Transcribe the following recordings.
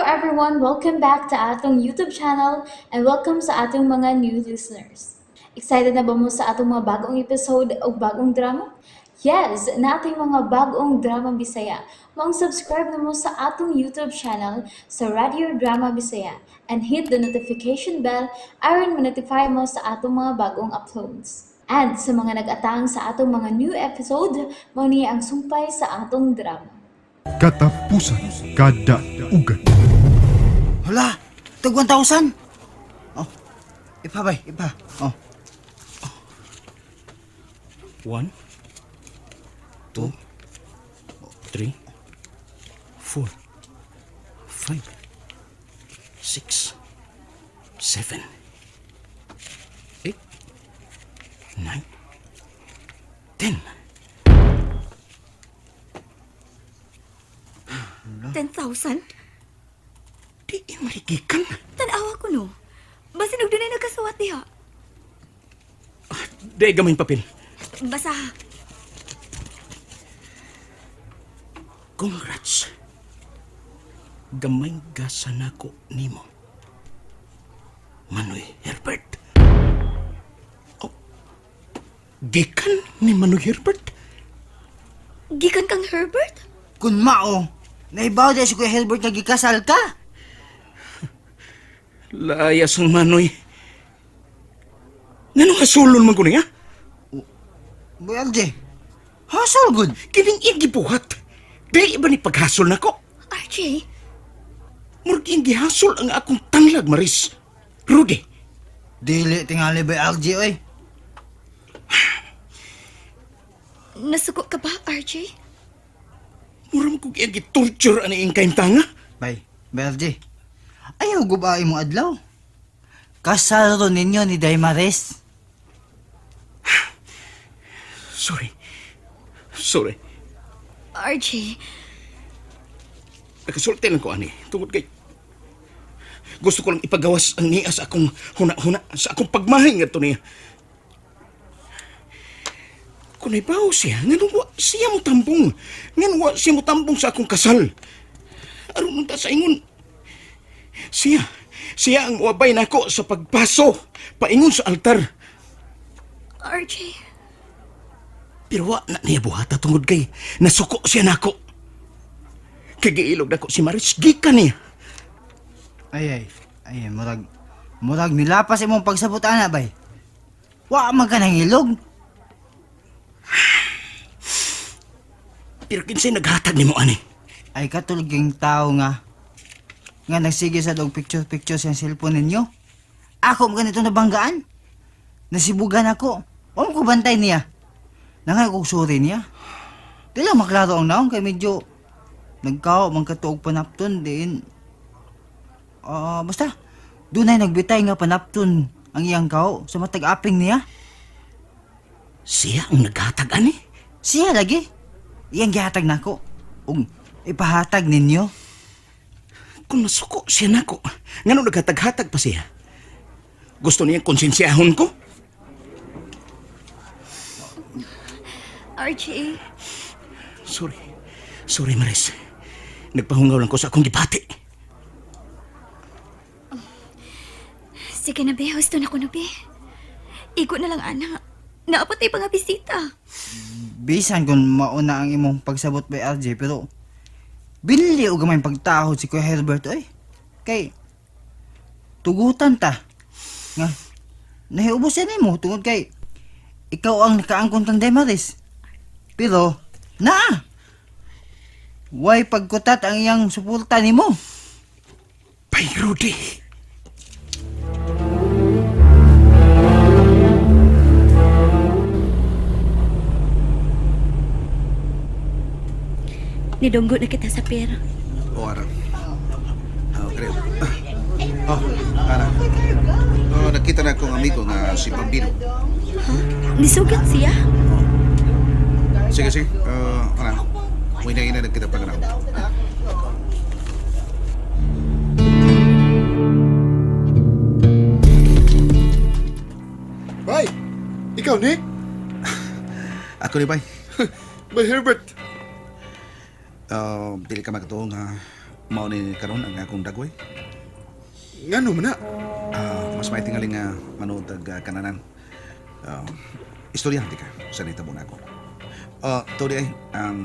everyone! Welcome back to atong YouTube channel and welcome sa atong mga new listeners. Excited na ba mo sa atong mga bagong episode o bagong drama? Yes, nating mga bagong drama Bisaya. Maong subscribe na mo sa atong YouTube channel sa Radio Drama Bisaya and hit the notification bell aron ma-notify mo sa atong mga bagong uploads. And sa mga nag-atang sa atong mga new episode, mao ni ang sumpay sa atong drama. Katapusan kada ugan. Hala, tag 1,000. Oh, ipa bay, ipa. Oh, 1, 2, 3, 4, 5, 6, 7, 8, 9, 10. 10,000? Di marigikan. Tanawa ko no. Basin og dunay nagkasuwat diha. Di gamay papel. Basa. Congrats. Gamay gasa nako nimo. Manoy Herbert. Oh, gikan ni Manoy Herbert. Gikan kang Herbert? Kun mao, naibaw di si Kuya Herbert nga gikasal ka. Layas ang Manoy. Ngano hasulon man ko niya? Boy RJ, hasol good. Kining igibuhat. Dili ba ni paghasol nako? RJ, Murag iyang gihasol ang akong tanglag, Maris. Rudy, Dili tingali bay RJ oy. nasuko ka ba, RJ? mura man kog iyang gitorture ani iyang kaimtanga. Bay, bay RJ. Ayaw guba imong adlaw. Kasal ro ninyo ni Daymares. Sorry. Sorry. RJ, Nakasulti lang ko ani tungod kay gusto ko lang ipagawas ang niya sa akong huna-huna, sa akong pagmahay ngadto niya. Kung naibaw siya, nganong wa siya mo tambong. Nganong wa siya mo tambong sa akong kasal. Aron unta sa ingon. Siya, siya ang wabay nako sa pagpaso, paingon sa altar. RJ, Pero wa na niya buhata tungod kay nasuko siya nako. Kay giilog nako si Maris, gikan niya. Ay ay, ay murag murag nilapas imong pagsabot ana bay. Wa man ka nangilog. Pero kinsay naghatag nimo ani? Ay katulging tao nga nga nagsige sa dog picture picture sa cellphone ninyo. Ako man ganito nabanggaan. Nasibugan ako. Wa man ko bantay niya. Nangay kog sorry niya. Di lang maklaro ang naong kay medyo nagkao man katuog panapton din. Ah, basta dunay nagbitay nga panapton ang iyang kao sa matag aping niya. Siya ang naghatag ani? Siya lagi. Iyang gihatag nako. Ug ipahatag ninyo. Kung nasuko siya nako, ngano naghatag-hatag pa siya? Gusto niyang konsensyahon ko? RJ, Sorry. Sorry, Maris. Nagpahungaw lang ko sa akong gibati. sige na be, husto na ko na be. Igo na lang ana. Naapot ay nga bisita. Bisan kung mauna ang imong pagsabot by RJ pero binli og gamay pagtahod si Kuya Herbert oy. Kay tugutan ta nga nahiubos yan nimo tungod kay ikaw ang nakaangkon kang Demaris. Pero naa way pagkutat ang iyang suporta nimo. Bay, Rudy. Nidunggo na kita sa pera. O, ara. Oh, creo. Oh, ara. Oh, nakita na akong amigo nga si Bambino. Nisugat siya. Sige, sige. Ara. May na kita pa na. Bay, ikaw ni? Ako ni Bay. Bay Herbert. Dili ka magtuo nga Mao ni karon ang akong dagway. Ngano man na? Mas may tingali nga manood og kananan. Istoryahan ka sa nitabo na ako. To di ay ang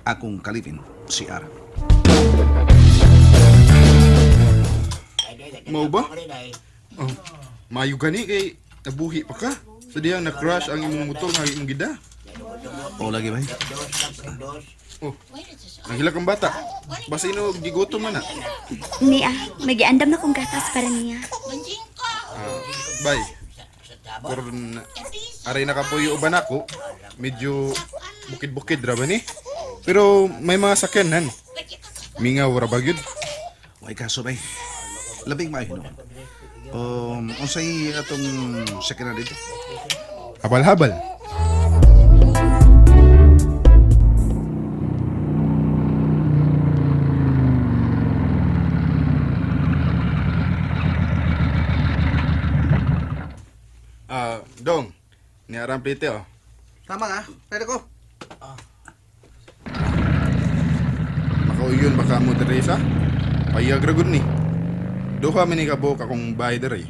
akong kalipin si Ara. Mao ba? Oh, maayo gani kay nabuhi pa ka. Sa diyang na-crash ang imong motor nga imong gida. O lagi bay. Oh, nahilak ang bata. Basta ino gigutom man na. Niya, magiandam na kong gatas para niya. Bay. Karon aray nakapuyo uban ako. Medyo bukid-bukid ra ba ni? Pero may mga sakyanan. Mingaw ra ba gyud? Way kaso bay. Labing maayo noon. Unsay atong sakyanan dito? Habal-habal. Dong. Ni aram plite oh. Tama nga, pwede ko. Makauyon baka mo dere sa? Payag ra gud ni. Duha man ni kabuok akong bahay dere.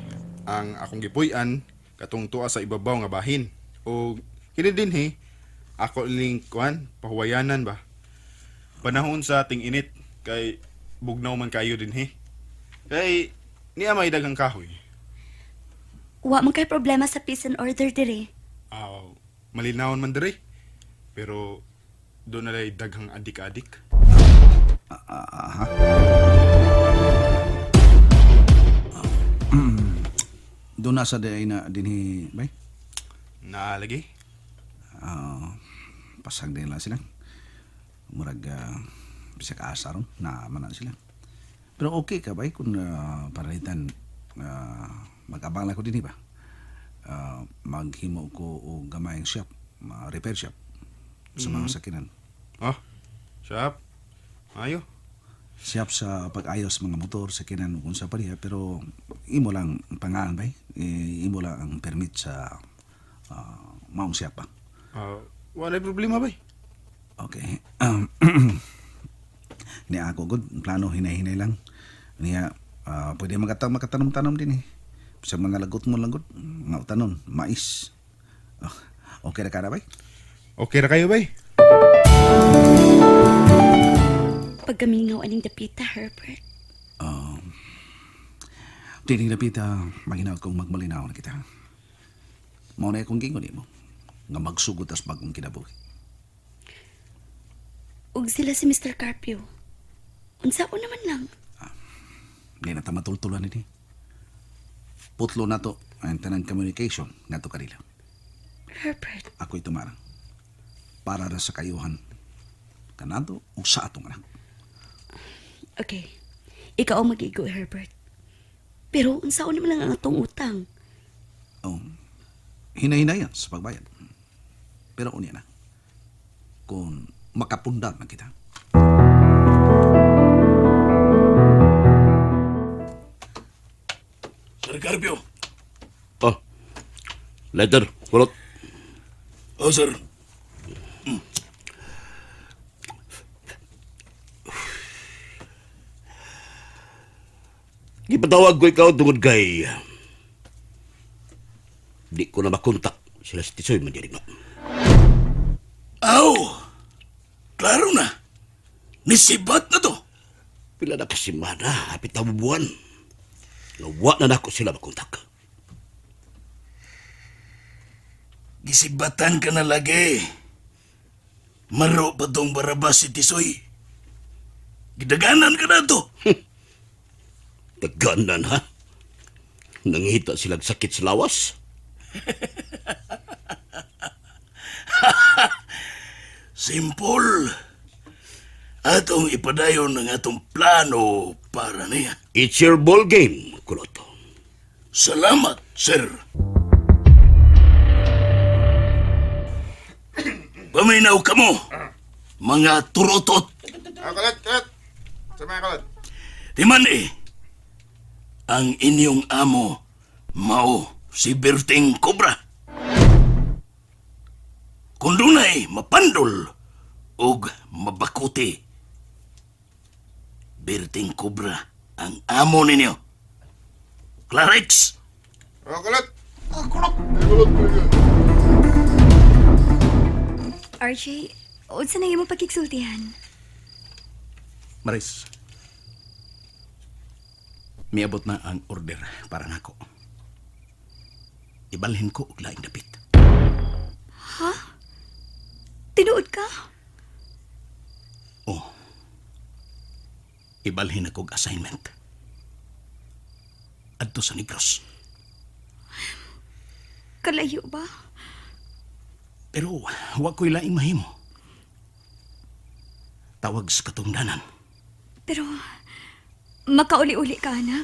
Ang akong gipuy-an katong tuwa sa ibabaw nga bahin. O kini dinhi ako ling kuan pahuwayanan ba. Panahon sa ting-init kay bugnaw man kayo dinhi. Kay niya may daghang kahoy. Wa man kay problema sa peace and order dire. Aw, malinawon man dere. Pero doon na lay daghang adik-adik. Aha. Doon na sa di na dinhi bay. Naalagi. Ah, pasag din lang sila. Murag bisag asa ron na man na sila. Pero okay ka bay kung paralitan mag-abang lang ko dinhi ba. Maghimo ko og gamayng shop, repair shop sa mga sakinan. Oh, shop. Ayo. Shop sa pag-ayos mga motor, sakinan ug unsa pa diha pero imo lang ang pangalan bay. Eh, imo lang ang permit sa maong shop ba. Wala problema bay. Okay. Ni ako good plano hinay-hinay lang. Niya pwede magata makatanom-tanom din eh. Sa mga lagot mo lang good, mga utanon, mais. Oh, okay ra ka na bay? Okay ra kayo bay. Pagkamingaw aning dapita, Herbert. Tining dapita, maginaw kong magmalinaw na kita. Mao na akong gingon nimo nga magsugod tas bagong kinabuhi. Ug sila si Mr. Carpio. Unsa ko naman lang. Di na ta matultulan ini. Putlo na to ang tanang communication ngadto kanila. Herbert, Ako'y tumarang para ra sa kayuhan kanado ug sa atong anak. okay. Ikaw ang mag-igo, Herbert. Pero unsa ko naman lang ang atong utang. Oh, hinay-hinayan sa pagbayad. Pero unya na. Kung makapundar na kita. Sir Carpio. Oh, letter, kulot. Oh, sir. Gipatawag ko ikaw tungod kay... Di ko na makontak sila si Tisoy Mandirigma. Aw! Klaro na. Nisibat na to. Pila na kasimana, hapit na buwan. Nawa na nako sila makontak. Gisibatan ka na lagi. Maro pa tong barabas si Tisoy. Gidaganan ka na to. Kaganan ha? Nangihita silang sakit sa lawas? Simple. Atong ipadayon ang atong plano para niya. It's your ball game, kulot. Salamat, sir. Paminaw ka mo, mga turotot. Ah, kalat, kalat. Sa mga kalat. Timan eh, ang inyong amo, mao si Berting Cobra. Kung dunay mapandol og mabakuti, Berting Cobra ang amo ninyo. Clarix! Oh, kulot! Oh, kulot! Kulot, kulot. RJ, unsa na imong pagkigsultihan? Maris, miabot na ang order para nako. Ibalhin ko og laing dapit. Tinuod ka? Oh. Ibalhin ako og assignment. Adto sa Negros. Kalayo ba? Pero wa ko'y laing mahimo. Tawag sa katungdanan. Pero makauli-uli ka na.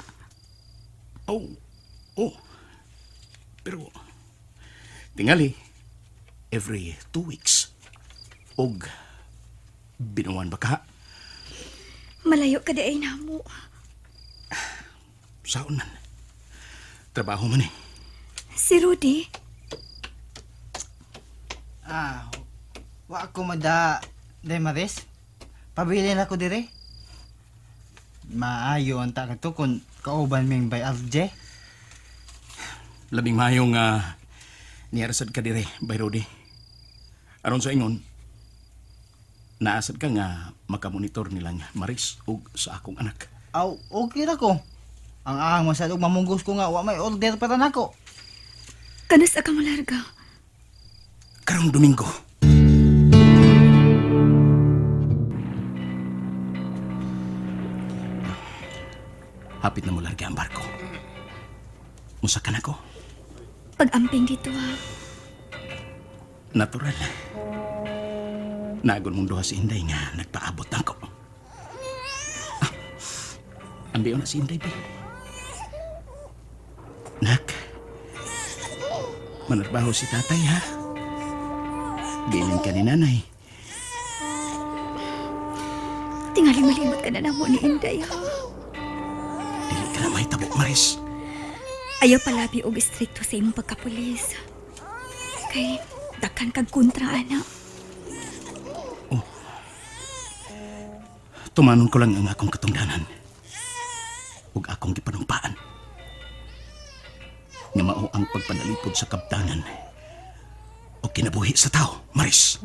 Oh, oh. Pero tingali every 2 weeks og binuwan ba ka? Malayo ka di ay namo. Saon man. Trabaho man eh. Si Rudy, Ah, wa ko mada, Day Maris. Pabilin ako dire. Maayo ang ta to kung kauban ming by RJ. Labing maayo nga niarasad ka dire, Bay Rudy. Aron sa ingon, naasad ka nga makamonitor nilang Maris ug sa akong anak. Aw, okay ra ko. Ang ahang masad og mamunggos ko nga wa may order para nako. kanas ka malarga. Karong Domingo. Hapit na mo larga ang barko. Musa ka na ko. Pag-amping dito ha. Natural. Nagon mong duha si Inday nga nagpaabot na ako. Ah, ambiyo na si Inday, be. Nak, manarbaho si tatay, ha? Giling ka ni nanay. Tingali malimot ka na namo ni Inday ha. Dili ka na mahitabo, Maris. Ayaw palabi og istrikto sa imong pagkapulis. Kay dakhan kag kontra ana. Tumanon ko lang ang akong katungdanan ug akong gipanumpaan. Nga mao ang pagpanalipod sa kabtangan o kinabuhi sa tao, Maris.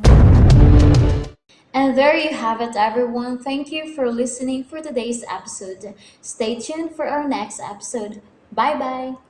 And there you have it, everyone. Thank you for listening for today's episode. Stay tuned for our next episode. Bye bye.